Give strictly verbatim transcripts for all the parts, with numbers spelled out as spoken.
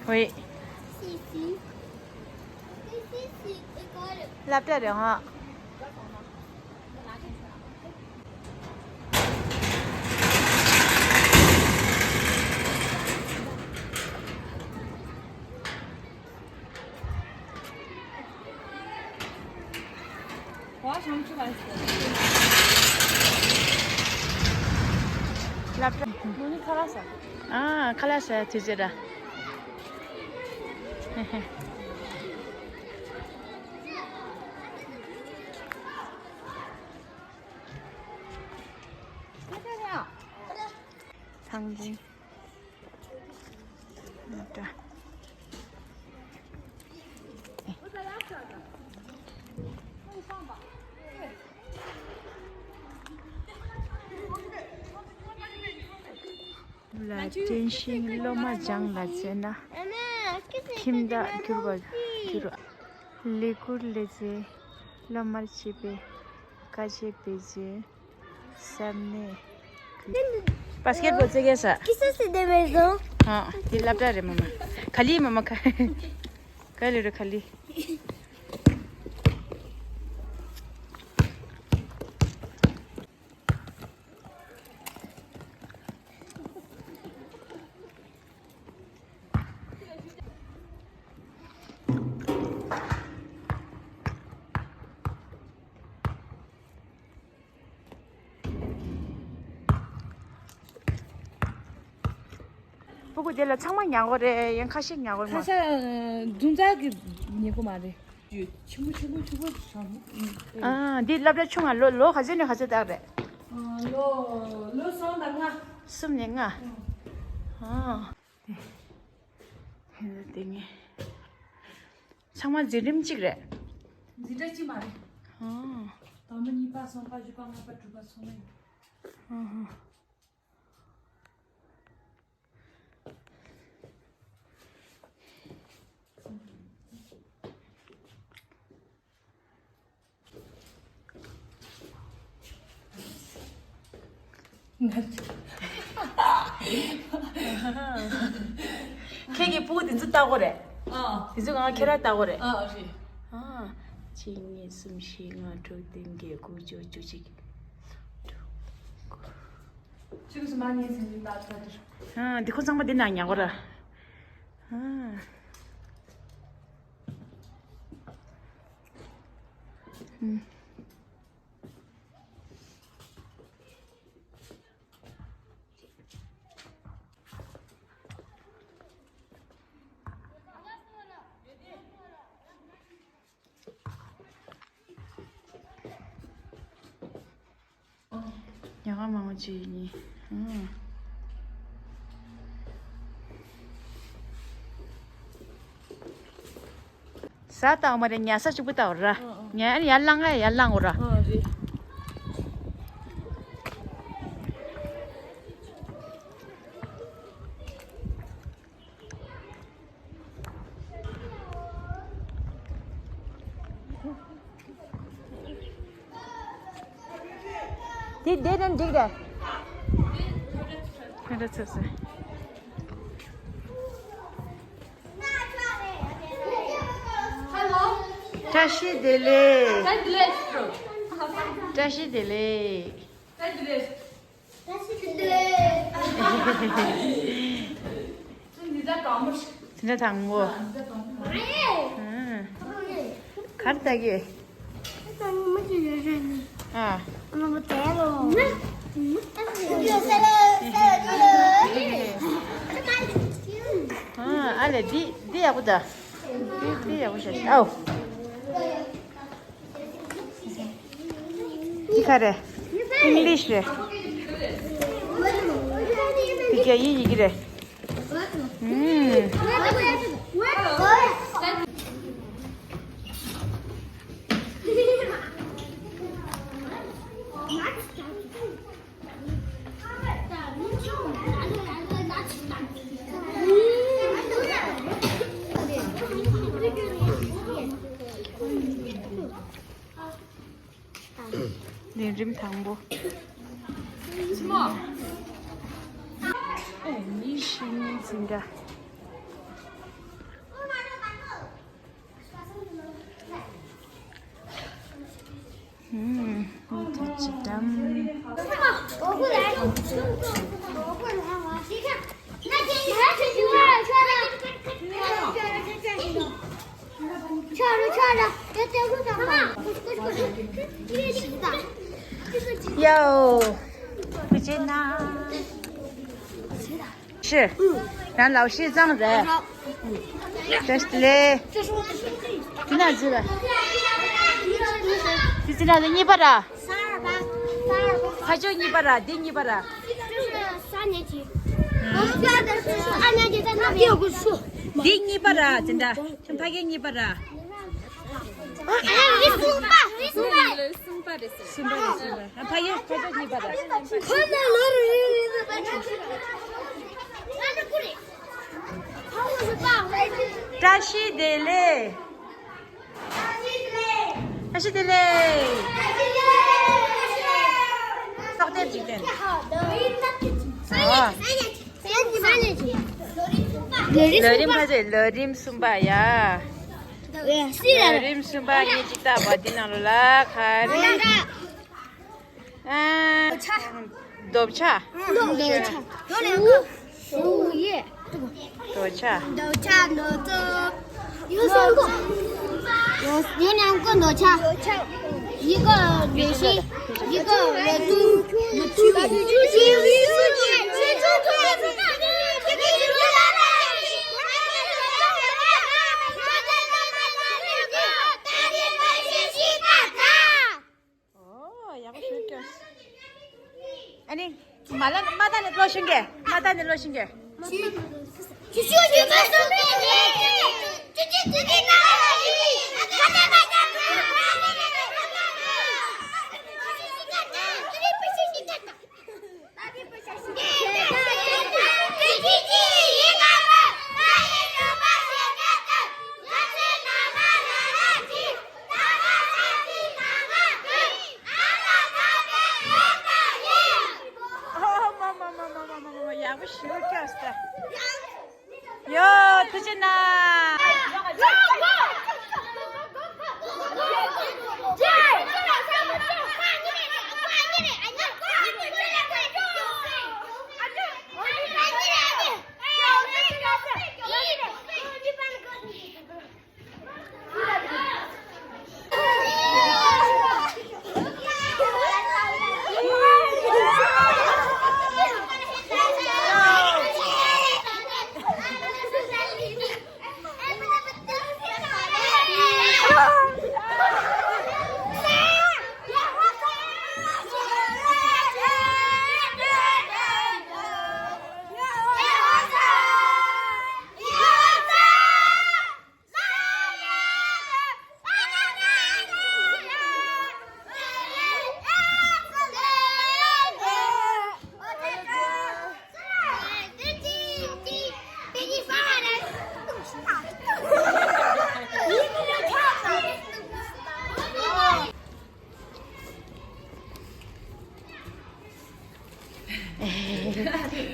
ཝེ། སློབ་གྲྭ་རེད་ཧ། སློབ་གྲྭ། ཁ་ལག་ཟ། ཨ། ཁ་ལག་ཟ་དུས་ཚོད་ར། ཐང་ཆེན། ལ་བཀྲིན་ཤིང་སློབ་མ་སྦྱང་ལ་བྱས་ན། ཁྱིམ་བདག་གྱུར་པ་གྱུར། ལས་ཁུར་ལས་རྩེ་སློབ་མར་བྱེད་པའི་དཀའ་སྤྱད་འབད་བརྩོན། ས་གནས། Basketball རྩེ་གེ་ས། Qu'est-ce que c'est des maisons? ཨ། འདི་སློབ་གྲྭ་རེད་མ་མ། ག་ལི་མ་མ་ཁ། ག་ལི་རུ་ག་ལི། སྤུ་གུ་དེ་ལ་ཚང་མ་ཉར་དགོས་རེད། ཡང་ཁ་ཤས་ཉར་དགོས་མ། ཁ་ཤས་འཛུམ་རྩལ་གྱི་ཉེ་པོ་མ་རེད། ཆེན་པོ་ཆེན་པོ་ཆེན་པོ་བྱུང་། ཨ། འདི་སློབ་གྲྭ་ཆུང་ང་ལོ་ལོ་ག་ཚོད་ནས་ག་ཚོད་བཏང་རེད། ཨ། ལོ་ལོ་གསུམ་དང་ལྔ། གསུམ་ནས་ལྔ། ཨ། དེ་ངས། ཚང་མ་འཛིན་རིམ་གཅིག་རེད། འཛིན་གྲྭ་གཅིག་མ་རེད། ཨ། དང་པོ་གཉིས་པ་གསུམ་པ་བཞི་པ་ལྔ་པ་དྲུག་པ་ཚང་མ་ཡོད། ཨ་ཧ། ཁྱེད་ཀྱིས་སྤུ་གུ་དེ་ཚོ་ལྟ་དགོས་རེད། ཨ། དེ་ཚོ་ང་ཁྱེད་རང་ལྟ་དགོས་རེད། ཨ། རེད། ཨ། གཅིག་གཉིས། གསུམ། བཞི། ལྔ། དྲུག་བདུན། བརྒྱད། དགུ། བཅུ། བཅུ་གཅིག་ཁྱེད་ཀྱིས་སུ་མ་ཉན་ཟིན་ལྟ་ལྟ་དེ། ཨ། འདི་ཁོ་ཚང་མ་འདི་ནང་ཉར་དགོས་ར། ཨ། ཨུམ། ཉག་ག་མང་པོ་ཅིག་ཡིན། ཨང་། ཟ་ལྟ་བ་མ་རེད། ཉལ་ས་གཅིག་པུ་ལྟ་བ་ར། ཨ་ཨ། ཉལ་ཡར་ལངས་ཡར་ལངས་འོ་ར། ཨ་རེད། དེ་དེ་ནས་འགྲིག་རེད། ཕན་ཐོགས་ཚོད་ཚོད། བཀྲ་ཤིས་བདེ་ལེགས། བཀྲ་ཤིས་བདེ་ལེགས། དེ་འདྲ་དང་པོ། གར་ལྟ་གི། ཨ། ཨ་ལེ། འདི་འདི་ཡག་པོ་འདུག་འདི་འདི་ཡག་པོ་བྱས་ཤག་ཨའོ། འདི་ག་རེད། ཨིང་ལིཤ་རེད། འདི་རྒྱ་ཡིག་ཡི་གེ་རེད། ཨུམ། ལས་རིམ་དང་པོ། ཨེ་ནི་ཤི་ནི་འཛིན་གྲྭ། ཡའོ། བུ་ཅན་ན། ཤི། རང་ལའོ་ཤི་ཙང་རེད། བཀྲ་ཤིས་བདེ་ལེགས། དེ་ན་ཟེར་བ། དེ་ཟེར་ན་གཉིས་པ་ར། ཕ་ཆོས་གཉིས་པ་ར། འདི་གཉིས་པ་ར། འདི་གཉིས་པ་ར། འཛིན་གྲྭ་ཕ་གི་གཉིས་པ་ར། གསུམ་པ་རེད། གསུམ་པ་རེད། གསུམ་པ། ཕ་གི་ཕ་ཆོས་གཉིས་པ་ར། བཀྲ་ཤིས་བདེ་ལེགས། བཀྲ་ཤིས་བདེ་ལེགས། སོག་དེབ་ཅིག་སྟོན། ཨོ། ལོ་རིམ་ཕ་ཆོས། ལོ་རིམ་གསུམ་པ་ཡ། ལོ་རིམ་གསུམ་པ་ངས་ཅིག་བལྟས་པ་འདི་ནང་ལོགས་ལ་ག་རེ། ཨ། རྡོ་ཆ། རྡོ་ཆ། རྡོ་ཆ། ཞུ་ཡེ། རྡོ་ཆ། རྡོ་ཆ། རྡོ་ཆ། ཡོ་སོང་གོ། ཡོ་ཡོ་ནང་གོ་རྡོ་ཆ། ཡི་གོ་རྡོ་ཤི། ཡི་གོ་རྡོ་ཏུ། རྡོ་ཏུ། ཨོ། ཡག་པོ་ཞིག་སྐྱོན། ཨ་ནི། མ་ལ་མ་ད་ནི་ལོ་ཤིང་གེ་མ་ད་ནི་ལོ་ཤིང་གེ་ཨ་མ་མ་མ། ཡག་པོ་ཞེ་པོ་སྐྱོན་སོང་། ཡོ། ཐུགས་རྗེ་གནང་། ཐུགས་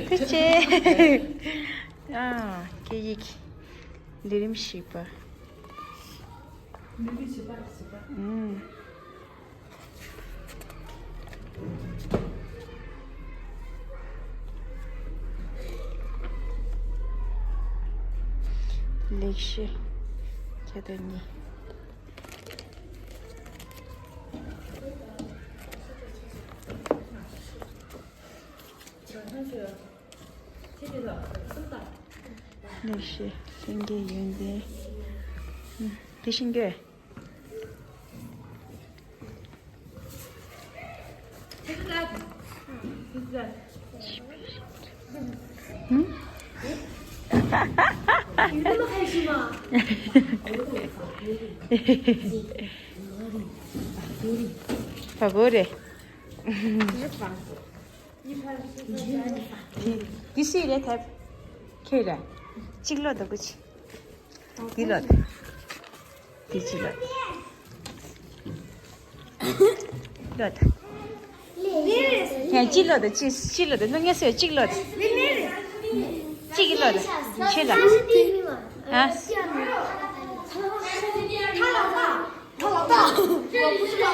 རྗེ་ཆེ། ཨ། སྐད་ཡིག་ལས་རིམ་བཞི་པ། ལས་རིམ་བཞི་པ་རེད། བཞི་པ། ཨུམ། ལེགས་བཤད་ཁྱད་དང་གཉིས། ལེགས་བཤད་ལྷན་སྐྱེས་ཡོན་ཏན། དེ་བཞིན་གྱི། བ་གོ་རེ། འདི་སུའི་རེད་ཐལ། ཁྱོད་རེད། གཅིག་ལོ་དང་པོ་ཆི། འདི་ལོ་དང་། འདི་གཅིག་ལོ། ལོ་དང་། ཡང་གཅིག་ལོ་དང་། གཅིག་གཅིག་ལོ་དང་། ངས་སུ་གཅིག་ལོ་དང་། གཅིག་ལོ་དང་། ཁྱོད་ལ། ཨ།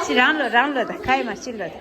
ཅི་རང་ལོ་རང་ལོ་དང་། ག་ཡི་མ་གཅིག་ལོ་དང་།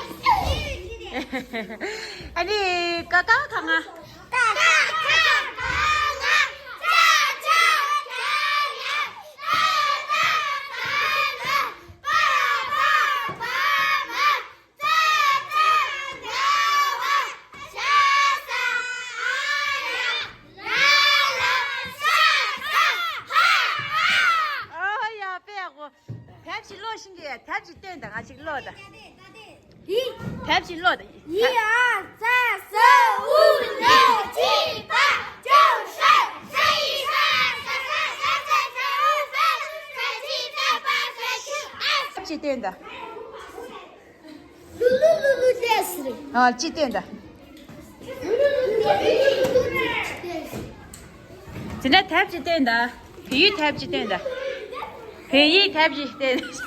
ཨ་ནི་ཀ་ཁ་ག་ང་། ཨོ་ཡ་དཔེ་ཡག་པོ། དེབ་ཅིག་ཀློག་ཤེས་ཀྱི། དེབ་ཅིག་སྟོན་དང་། ང་ཅིག་ཀློག་དང་། དེབ་ཅིག་ཀློག་དང་། 一二三四五六七八九十十一十二十三十四十五十六十七十八十九二十。དེབ་ཅིག་སྟོན་དང་། ཨ། ཅིག་སྟོན་དང་། དེ་ནས་དེབ་ཅིག་སྟོན་དང་། བོད་ཡིག་དེབ་ཅིག་སྟོན་དང་། བོད་ཡིག་དེབ་ཅིག་སྟོན་དང་།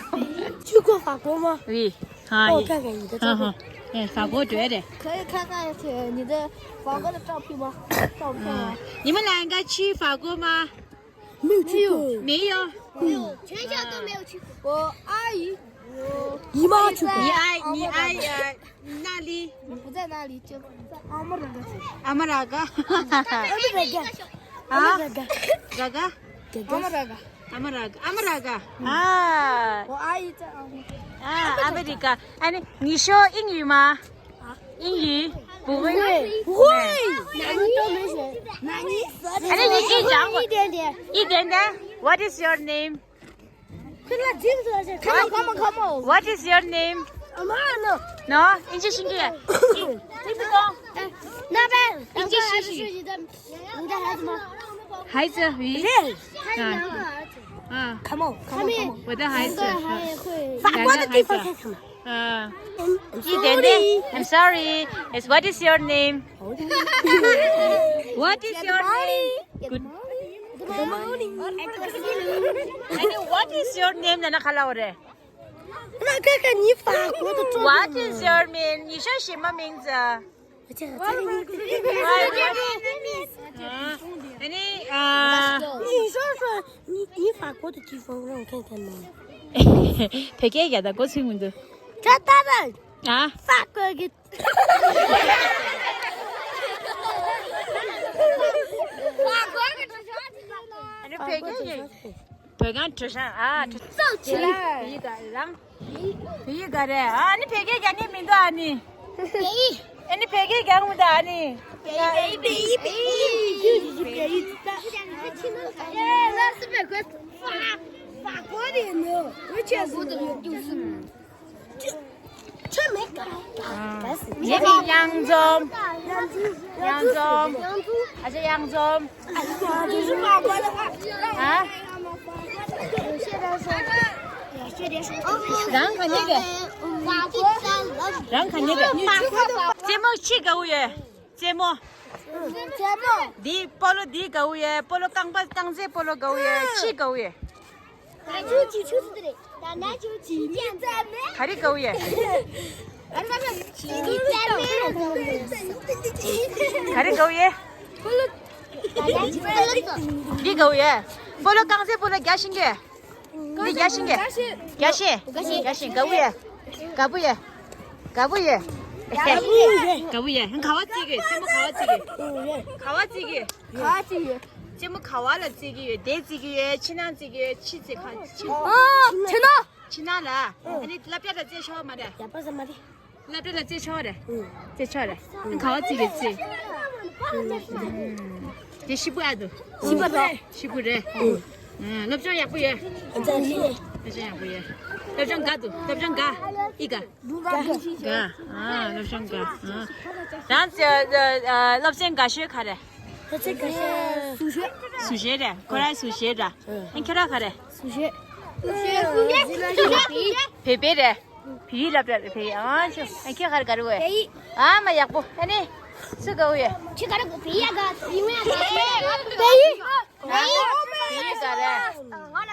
去过法国吗？ Oui. हाँ, 我 ये। 看看你的照片。 हाँ, हाँ। 哎，法国တွေ့တယ်။ 可以看看你的法国的照片吗？照片吗？ हाँ। 你们两个去法国吗？ 没有去过。没有。没有。没有，全校都没有去过。我阿姨，我姨妈去过。你阿，你阿姨，呃，哪里？不在那里，就在阿姆拉嘎。阿姆拉嘎。阿姆拉嘎。啊？阿姆拉嘎。嘎嘎。阿姆拉嘎。阿姆拉嘎。阿姆拉嘎。啊。我阿姨在阿姆拉嘎。啊，阿姆拉嘎。哎，你，你说英语吗？ 英语？不会。不会。哪里都没学。哪里？哎，你，你讲过。一点点。一点点。What is your name? Come on, come on, come on. What is your name? No, 你去听听。听不懂。那边，你继续。你的孩子吗？孩子，喂。他有两个儿子。嗯。Come on, come on, come on. 我的孩子。两个还会。法国的地方在什么？ 嗯，一点点。I'm sorry. It's, what is your name? What is your name? Good. ཨ་ནི། What is your name? ལབ་ན་ག་ལབ་དགོས་རེད། ང་ཁ་ཁ་ཉི་ཧྥ་གོ་ཏོ་ཀྲོ། What is your name? 你叫什么名字? ཨ་ནི། ཨ། ཉི་ཧྥ་གོ་ཏོ་ཀྲོ་ཀྲོ་ཁ་ཁ་ནོ། བོད་སྐད་རྒྱག་ད་གོ་ཚུལ་མི་འདུག་ད་ད་ད། ཨ། ཧྥ་གོ་གི། ཨ་ནི་བོད་སྐད་ཡིན། བོད་སྒང་བྲོ་ཤང་ཨ་བྲོ། ཙོག་ཆེ་ལ། བོད་ཡིག་ག་རང་། བོད་ཡིག་ག་རེད། ཨ་ནི་བོད་སྐད་རྒྱག་མཁན་མི་འདུག་ཨ་ནི། བོད་ཡིག་ཨ་ནི་བོད་སྐད་རྒྱག་མི་འདུག་ཨ་ནི། བོད་ཡིག་བོད་ཡིག་བོད་ཡིག་བོད་ཡིག་ཁྱོད་མེད་ག། ག་ཟེར། དེ་ནི་གཡང་འཛོམས། གཡང་འཛོམས། ཨ་ཅེ་གཡང་འཛོམས། ཨ། རང་ག་ནས་རེད། རང་ག་ནས་རེད། རྩེད་མོ་ཕྱི་དགའ་བོ་ཡོད། རྩེད་མོ། རྩེད་མོ། འདི་སྤོ་ལོ་འདི་དགའ་བོ་ཡོད། སྤོ་ལོ་རྐང་པ་རྐང་རྩེད་སྤོ་ལོ་དགའ་བོ་ཡོད། ཕྱི་དགའ་བོ་ཡོད། ད་ནང་ཆུ་ཆུ་ཆུ་རེད། ད་ནང་ཆུ་ཆུ་ཉིན་ཙམ་མེད། ག་རེ་དགའ་བོ་ཡོད། ཉིན་ཙམ་མེད། ག་རེ་དགའ་བོ་ཡོད། འདི་དགའ་བོ་ཡོད། སྤོ་ལོ་རྐང་རྩེད་སྤོ་ལོ་རྒྱག་ཤེས་ཀྱི། འདི་རྒྱག་ཤེས་ཀྱི། རྒྱག་ཤེས། རྒྱག་ཤེས། དགའ་བོ་ཡོད། དགའ་བོ་ཡོད། དགའ་བོ་ཡོད། དགའ་བོ་ཡོད། ག་བ་རྩེ་གི། རྩེད་མོ་ག་བ་རྩེ་གི། ག་བ་རྩེ་གི། ག་བ་རྩེ་གི། རྩེད་མོ་ག་བ་ལ་རྩེ་གི་ཡོད། དེ་རྩེ་གི་ཡོད། ཕྱི་ནང་རྩེ་གི་ཡོད། ཕྱི་རྩེ་ཁ་ཕྱི། ཨ། ཕྱི་ནང་། ཕྱི་ནང་ལ། ཨ་ནི་སློབ་གྲྭ་ལ་རྩེ་ཆོག་མ་རེད། ཡག་པ་ཟ་མ་རེད། སློབ་གྲྭ་ལ་རྩེ་ཆོག་རེད། རྩེ་ཆོག་རེད། ཨ་ནི་ག་བ་རྩེ་གི་རྩེ། དེ་ཤི་བོ་ཨ་དུ། ཤི་བོ་རེད། ཤི་བོ་རེད། སློབ་སྦྱོང་ཡག་པོ་ཡོད། སློབ་སྦྱོང་ཡག་པོ་ཡོད། སློབ་སྦྱོང་ག་དུ། སློབ་སྦྱོང་ག། ཨི་ག་དགའ། ཨ། སློབ་སྦྱོང་དགའ། ཨ། རང་ཚོ་སློབ་ཚན་དགའ་ཤོས་ག་རེ། སློབ་ཚན་དགའ་ཤོས། ཟུར་ཤོས་རེད། ཁོ་རང་ཟུར་ཤོས་ར། ཨ། ཁྱོད་རང་ག་རེ། ཟུར་ཤོས། བོད་པའི་རེད། བོད་ཡིག་སློབ་གྲྭ་རེད། བོད་ཡིག་ཨ་ཅོ། ཨ་ཁྱོད་ག་རེ་དགའ་རེད་བས། བོད་ཡིག་ཨ་མ་ཡག་པོ། ཨ་ནི་སུ་དགའ་བོ་ཡོད། ཁྱོད་ག་རེ་བོད་ཡིག་དགའ། བོད་ཡིག་དགའ། བོད་ཡིག་བོད་ཡིག་ག་རེ། ང་ལ།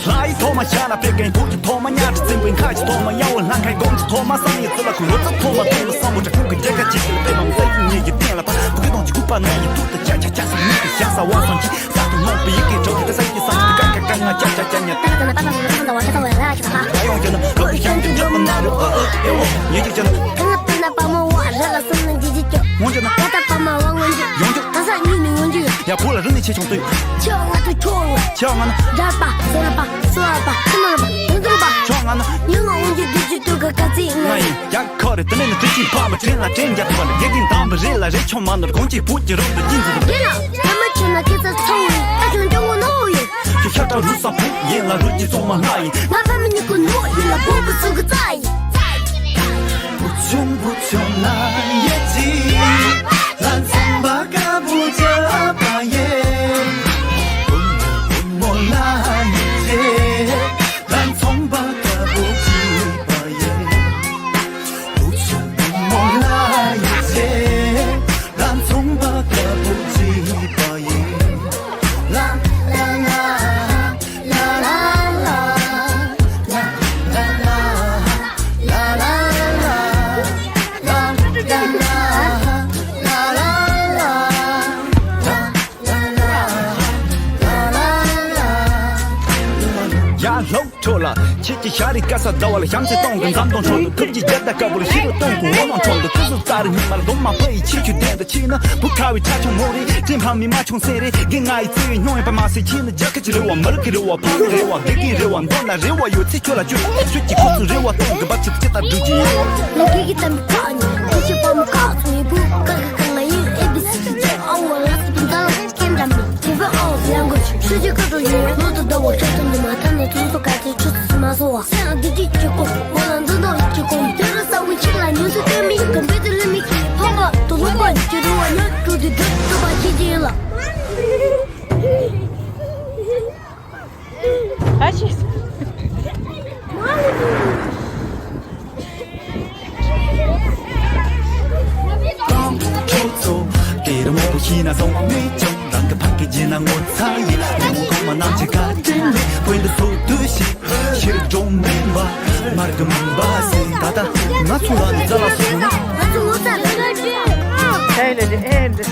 ལྷ་ཡི་ཐོག་མ་ཤ་ལ་པད་ཀན་བུ་གི་ཐོག་མ་ཉ་ཁྲི་བཙན་པོའི་ཁ་གི་ཐོག་མ་ཡ་བོ་ལྷ་ཁའི་དགོང་གི་ཐོག་མ་བསམ་ཡས་ཚོ་ལ་ཁུ་ལོ་ཚོ་ཐོག་མ་ཐོག་མ་བསམ་བློ་དྲ་ཁུང་གི་རྒྱལ་ཁ་ཅིག་གི་པད་མ་མཛད་ཀྱི་ཉེ་གི་སྟེང་ལ་ཕ་བུ་གི་དོང་གི་ཁུག་པ་ནང་གི་ཐུག་ཏུ་ཅ་ཅ་ཅ་སི་མི་གི་ཞག་ས་བ་སང་གི་ས་དུ་ནང་པའི་ཡི་གེ་གྲོགས་ཀྱི་ས་ཡི་སང་གི་ཀ་ཀ་ཀ་ང་ཅ་ཅ་ཅ་ཉ། ད་ད་ན་པ་ན་ན་ད་བ་ད་བ་ར་ཅ་ཧ། ཡོང་ཅ་ན་ལོ་ཡི་ཤང་གི་འགྲོ་མི་ན་རུ་ཨ་ཨ་ཨེ་འོ་ཉེ་གི་ཅ་ན། ད་ང་པ་ན་པ་མོ་བ་ར་ལ་སང་ན་འདི་ཅི་ཅོ། ངོ་ཅ་ན། ད་ད་པ་མ་བ་ངོ་ཅི་ཡོང་ཅ། ད་ས་ཉི་ནི་ངོ་ཅི་ཡ་བོ་ལ་རི་ནི་ཆེ་ཆུང་དུ། ཆེ་བ་ང་དུ་ཆོ་ང་། ཆེ་བ་ང་ན། ར་པ་སོ་ར་པ་སོ་ར་པ་ཁི་ན་ར་པ་ཡོང་དུ་ར་པ། ཆེ་བ་ང་ན། ཉི་ང་ངོ་ཅི་འདི་ཅི་ཏུ་ག་ཀ་ཙི་ང་ཡིན། ཡ་ཁོ་རེ་དེ་ནས་ནི་དྲི་ཆིན་ཕ་མ་དྲིན་ལ་དྲིན་རྒྱབ་པ་ལ་དགེ་རྒན་དམ་པ་རེད་ལ་རེ་ཆོ་མ་ནོར་གོང་ཅི་བུ་ཅི་རོགས་ལ་ཡིན་ཟེར་དུ། རེད་ལ་རེ་མ་ཆེ་ན་ཁྱེད་ཚ་ཚོང་ཡིན། ད་ཁྱོད་ཅང་ངོ་ནོ་ཡིན། ཁྱོད་ཤ་ཁྲག་རུས་ས་བུ་ཡིན་ལ་རུས་ཀྱི་ཚོང་མ་ལྷ་ཡིན། ང་ཕ་མི་ཉིད་ཀུན་ནོ་ཡིན་ལ་བུ་བུ་ཚུ་གི་རྩ་ཡིན། བུ་ཆུང་བུ་ཆུང་ལ་ཡེ་ཅི་ལ་ཚོང་པ་ཀ་བུ་ཅ་པ་ཡེ། བུ་མོ་བུ་མོ་ལ་ཡེ་ཅི་ལ་ཚོང་པ་ཀ་བུ་ཅི་པ་ཡེ། བུ་ཆུང་བུ་མོ་ལ་ཡེ་ཅི་ལ་ཚོང་པ་ཀ་བུ་ཅི་པ་ཡེ། ལ་ལ་ལ། ཡ་ལྷོ་ཁྲོ་ལ། ཁྱེད་ཀྱི་ཤ་རི་ཀ་ས་ཟླ་བ་ལ་བྱམས་བརྩེ་གཏོང་གི་འཛམ་གདོང་ཁྲོད་དུ་ཐུབ་ཀྱི་རྒྱལ་དར་དཀར་པོ་ལ་ཤི་རུ་གཏོང་གི་འོ་མ་ཁྲོད་དུ་ཀུ་སུ་ཙ་རི་ཉི་མ་ལ་གདོང་མ་པ་ཡི་ཆེ་ཆུ་ལྡན་དུ་ཕྱིན་ན་བུ་ཁ་བའི་ཁྲ་ཆུང་མོ་རེད། ཅི་ཕ་མི་མ་ཆུང་སེ་རེད། དགེ་ང་ཡི་བརྩེ་བའི་སྨྱོ་ཡིན་པ་མ་སེ་ཕྱིན་ན་རྒྱལ་ཁ་ཅི་རེད་བ། མི་རིགས་ཀྱི་རེད་བ། བུ་མོ་རེད་བ། དགེ་རྒན་རེད་བ། མདོར་ན་རེ་བ་ཡོད་ཚེ་ཁྱོད་ལ་བཅོལ། ཁྱོད་ཀྱི་ཁོ་ཚོ་རེ་བ་གཏོང་གི་འབབ་ཆུ་ཅི་ལྟར་སྒྲུབ་ཀྱི་ཡོད། ལོ་རྒྱུས་ཀྱི་གཏམ་ཁག་ནི་ཁྱོད་ཀྱི་ཕ་མ་ཁག་ཚོ་ཡི་བུ་ཀ་ཁ་ག་ང་ཡིན། ཨེ་བི་སི་ཌི་ཨ་ཝ་ལ་སི་པིན་ཛ་ལ་ཁེམ་ར་མི་ཁེ་བ་ཨོ་ལེང་གོ་ཆི་ཤུ་ཅི་ཀ་ཏོ་ཡོད། ལོ་དུ་ཟླ་བ་ཤ་ཏུ་ནི་མ་ཐ་ན་ཚོང་སོ་ག་ཚི་ཆུ་ཚི་མ་སོ་བ་སེ་ཨ་དི་ཏི་ཅི་ཀོ་མོ་ལ་འདི་ནོ་ཅི་ཀོ་ ཚང་ཡིན། ལས་ངོ་གོང་མ་རྣམས་ཀྱི་བཀའ་དྲིན་ལས། བོད་འདི་སུ་དུ་ཞིག་ཤེས་འགྲོ་མིན་པ། མར་གི་མིན་པ་ཟེར། ད་ལྟ་ང་ཚོ་ལ་ནི་རྩ་ལ་སོང་ན། ང་ཚོ་ངོ་ཚ་ལ་ལོ་རྒྱུས། ཨེ་ལེ་ལེ་ཨེ་འདི།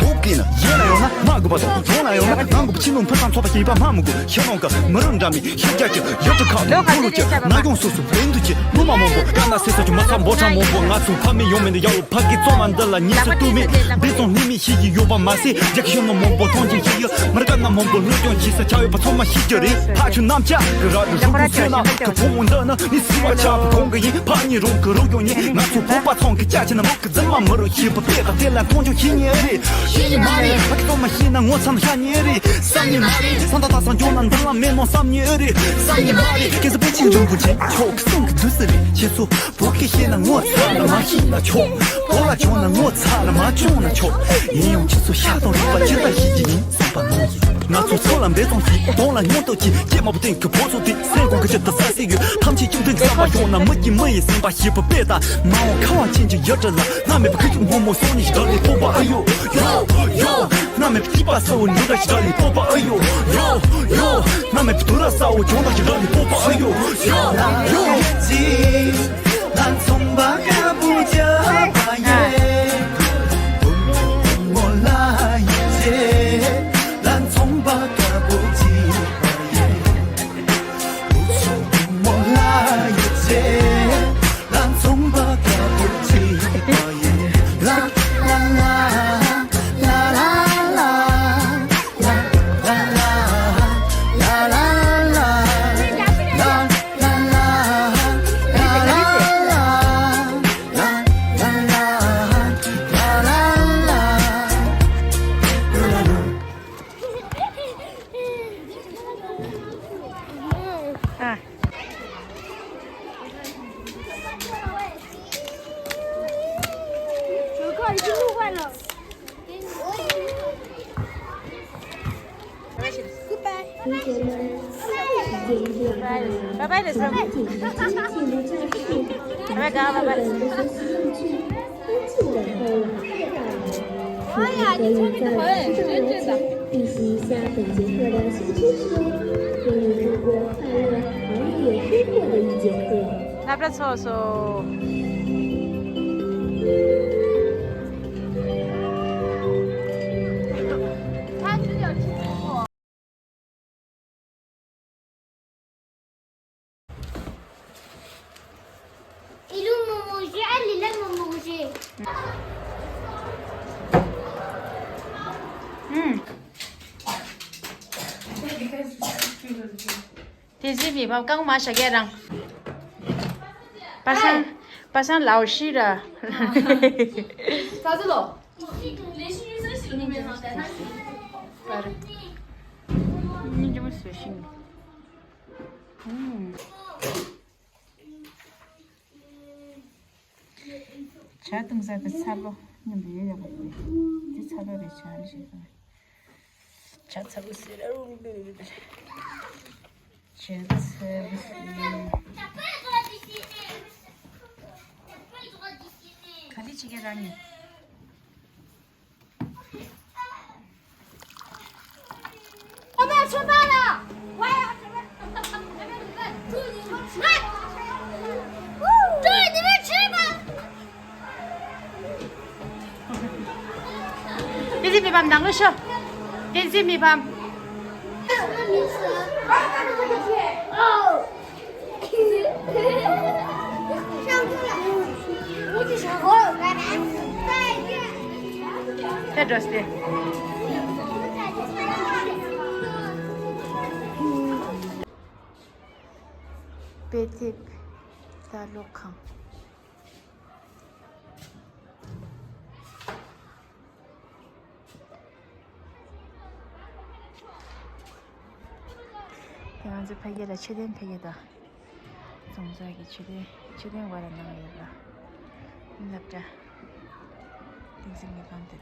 བོད་ཀྱི་ན་ཡེ་ལ་ཡོང་ན་མ་དགོས་པ་དང་། གྲོང་ལ་ཡོང་ན་ནང་དགོས་པ། ཕྱི་ནང་ཕུ་ཐང་ཚོགས་པ་ཞིག་པ་མ་མི་དགོས། ཤེས་ནོ་ག་མི་རུང་འདྲ་མི་ཤེས་རྒྱ་ཀྱི་ཡོད་དུ་ཁག་ལོ་ཁུ་ལུ་ཀྱི་ན་ཡོང་སོ་སོ་བོད་འདུ་ཀྱི་ལུ་མ་མང་པོ་ཀ་ན་སེ་ས་ཀྱི་མ་ཚ་འབོ་ཁྲ་མང་པོ། ང་ཚོ་ཕ་མེས་ཡོང་མེད་ཡ་བོ། ཕ་གི་གཙོ་མ་འདི་ལ་ཉིས་སུ་ཏུ་མེད་འདི་ཚོ་ནི་མི་ཤེས་ཀྱི་ཡོད་པ་མ་ཟད། རྒྱ་ཁྱོན་ནང་མང་པོ་མཐོང་ཆེན་ཤེས་ཡོད། མི་རྒན་ན་མང་པོ་ལྷོད་ཀྱང་ཤེས་ས་ཆ་ཡོད་པ་ཚང་མ་ཤེས་ཀྱི་རེད། ཕ་ཆུ་རྣམས་ཆག་གི་ར་རུ་རུ་རུ་ཚོད་ན་གི་ཕུང་བོ་འདི་ནི་ནི་སི་བ་ཆག་པའི་གོང་གི་ཡིན། ཕ་ཉིན་རུང་གི་རུ་ཡོང་ཉིན། ང་ཚོ་བོད་པ་ཚང་གི་ཅག་ཆེ་ན་མོ་གི་རྫུན་མ་མི་རུ་ཤེས་པ་དེ་དང་དེ་ལ་མཐོང་ཆུང་ཤེས་ཉེ་རེད། ཤེས་ཉེ་མ་རེད། ཕ་གི་ཚང་མ་ཤེས་ན་ངོ་ཚ་ན་ཤ་ཉེ་རེད། བསམ་ཉེ་མ་རེད། ས་མཐའ་དག་ས་འཇོག་ན་འདི་ལ་མེད་ནོ་བསམ་ཉེ་རེད། བསམ་ཉེ་མ་རེད། སྐད་ཆ་པེ་ཆེན་འབྱུང་པོ་ཆེ་ཆོག་གི་གསུང་གི་དུས་སུ་རེད། ཁྱེད་ཚོ་བོད་སྐད་ཤེས་ན་ངོ་ཚ་ན་མ་ཤེས་ན་ཆོག་བོད་ལ་བྱུང་ན་ངོ་ཚ་ན་མ་བྱུང་ན་ཆོག་ཡིན་ཡང་ཁྱེད་ཚོ་ཤ་སྟོང་རིག་པ་ཇི་ལྟར་ཤེས་ཀྱི་ཡིན་བསམ་པ་ནང་བཞིན། ང་ཚོ་ཚོ་ལ་འབད་བརྩོན་གྱིས་གདོང་ལ་སྙིང་སྟོབས་ཀྱིས། སྐྱེས་མ་བུ་སྟེང་གི་ཕོ་ཚོ་དེ་སེམས་ཁོང་གི་ཆེད་དུ་ས་སྲིད་ཡོད། ཐམས་ཅད་བཅོམ་ལྡན་གྱི་བསམ་པ་ཤོང་ན། མི་གི་མི་ཡི་སེམས་པ་ཞེས་པ་དཔེ་ལྟ། མ་འོངས་ཁ་བ་ཅན་གྱི་ཡུལ་གྲུ་ལ། བླ་མེད་པའི་ཁུ་བྱུག་སྔོན་མོ་སོང་ནས་ཞིག་ར་ལས་སྤོབས་པ་ཨ་ཡོ་ཡོ་ཡོ། བླ་མེད་པའི་སྐྱིད་པ་གསལ་བོ་འདུག་ག་ཞིག་ར་ལས་སྤོབས་པ་ཨ་ཡོ་ཡོ་ཡོ། བླ་མེད་པའི་དུས་རབས་གསལ་བོ་གྱོང་དང་ཞིག་ར་ལས་སྤོབས་པ་ཨ་ཡོ་ཡོ་ཡོ། ལ་མཚུངས་པ་དཀར་པོ་བརྒྱབ་པ་ཡིན། བུ་མོ་ལ་ཡིད་ཆེས། ལ་མཚུངས་པ་དཀར་པོ་བརྗིད་པ་ཡིན། བུ་ཆུང་བུ་མོ་ལ་ཡིད་ཆེས། ལ་མཚུངས་པ་དཀར་པོ་བརྗིད་པ་ཡིན། ལ་ལ་ལ་ལ་ལ་ལ། སློབ་གྲྭ་ཚོགས་སོ། བསྟན་འཛིན་མི་ཕམ་རྐང་མ་བཞག་གས་རང་། པ་སངས། པ་སངས་ལའོ་ཤི་ར། པར། སྙིང་རྗེ་མོ་བཟོས་ཤིང་། ཨུམ། ཇ་བཏུང་ས་དེ་ཚ་ལོ་མཉམ་དུ་ཡོད་ཡོད་པ་རེད། དེ་ཚ་ལོ་རེད། ཇ་ལ་ཞིག་དང་། ཇ་ཚ་པོ་ཟེར་ར་རུང་རུང་རུང་རུང་། ཇ་ཚ་པོ་ཟེར། ག་རེ་བྱེད་ཀྱི་རང་ཉིད། 我们要吃饭了，我也要吃饭。祝你们吃饭，祝你们吃饭。བསྟན་འཛིན་མི་ཕམ་ནང་ལ་ཤོག་བསྟན་འཛིན་མི་ཕམ། དེ་འགྲོ་སྟེ། དཔེ་དེབ་ལྟ་ཀློག་ཁང་། དེ་ང་ཚོ་ཕ་གི་ལ་མཆོད་རྟེན་ཕ་གི་དང་། རྫོང་སར་གྱི་མཆོད་རྟེན་མཆོད་རྟེན་བར་ལ་གནང་ཡོད་ལ། སློབ་གྲྭ། བསྟན་འཛིན་མི་ཕམ་དེ།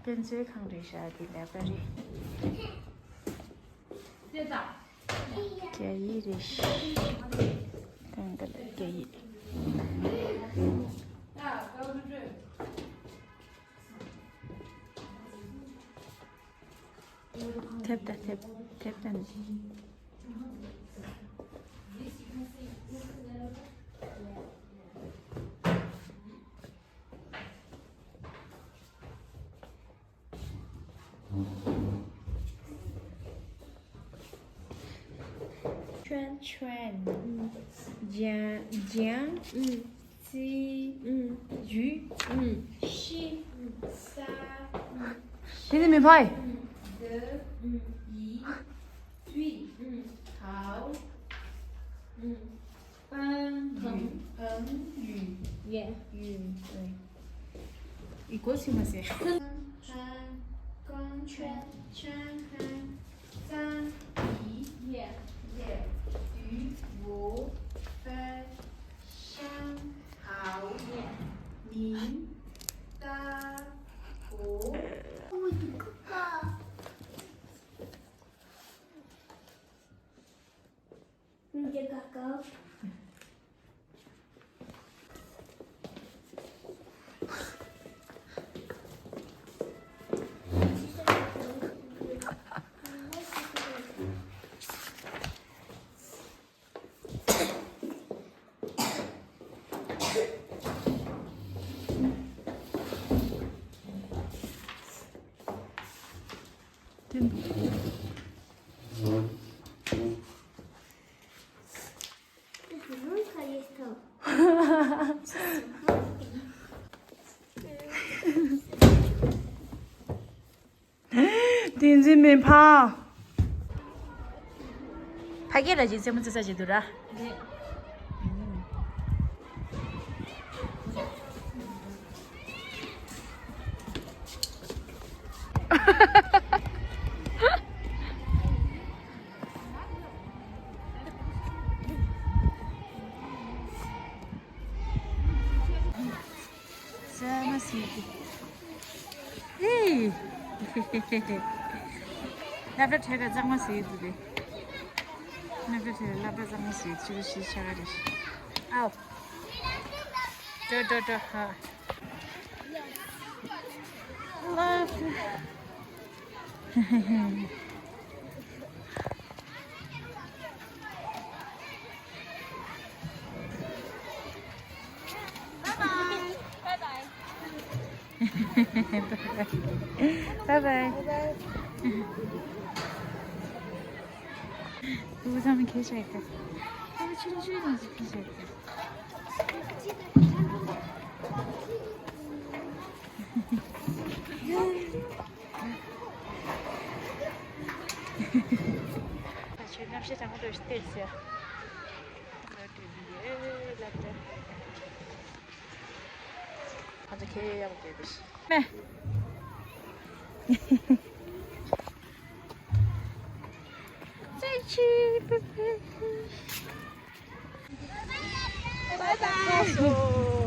དཔེ་མཛོད་ཁང་རེད་ཤག་འདི་ལའི་བྷ་ར་རི། རྒྱ་ཡིག་རེད། གང་ག་ལ་རྒྱ་ཡིག་ཐེབས་ད་ཐེབས་ཐེབས་ད་ནི། ཆོན། ཆོན། ལྗང་། ལྗང་། ཙི། ཇུ། ཤི། ས། དེ་ནི་མི་ཕའི། ད། ཡི། ཙུའི། ཐའོ། 方。方。 语。 语言。 语。 对。 语国是吗？是。 ཧན། ཧན། ཀང་ཆོན། ཆན་ཧན། ཙན། ཡི། ཡེ། ཡེ། དུ། བོ། ཧྥེ། ཤན། ཧའོ། མིང་། ད། གོ། བསྟན་འཛིན་མི་ཕམ། ཕ་གི་ལ་ཅིག་རྩེད་མོ་རྩེ་ས་ཅིག་འདུག་ར། རེད། གཙང་མ་ཟེར་གི། ཨེ། སློབ་གྲྭ་ཁྲལ་ག་གཙང་མ་ཟེར་གི་འདུག་གས། སློབ་གྲྭ་ཁྲལ་སློབ་གྲྭ་གཙང་མ་ཟེར་གི་ཅི་རུ་ཤི་ཆ་ག་རེ་ཤི། ཨའོ། ཏྲོ་ཏྲོ་ཏྲོ་ཧ། Love you. Bye bye. Bye bye. Bye bye. ད་ཆོས་གནམ་གཤིས་གྲང་མོ་འདྲ་ཞིག་བལྟས་ཟེར། ཁ་ཚ་ཁེ་ཡག་པོ་བལྟས་ཏེ་ཤི། མེ། ཙི་ཅི་པི་པི། Bye bye.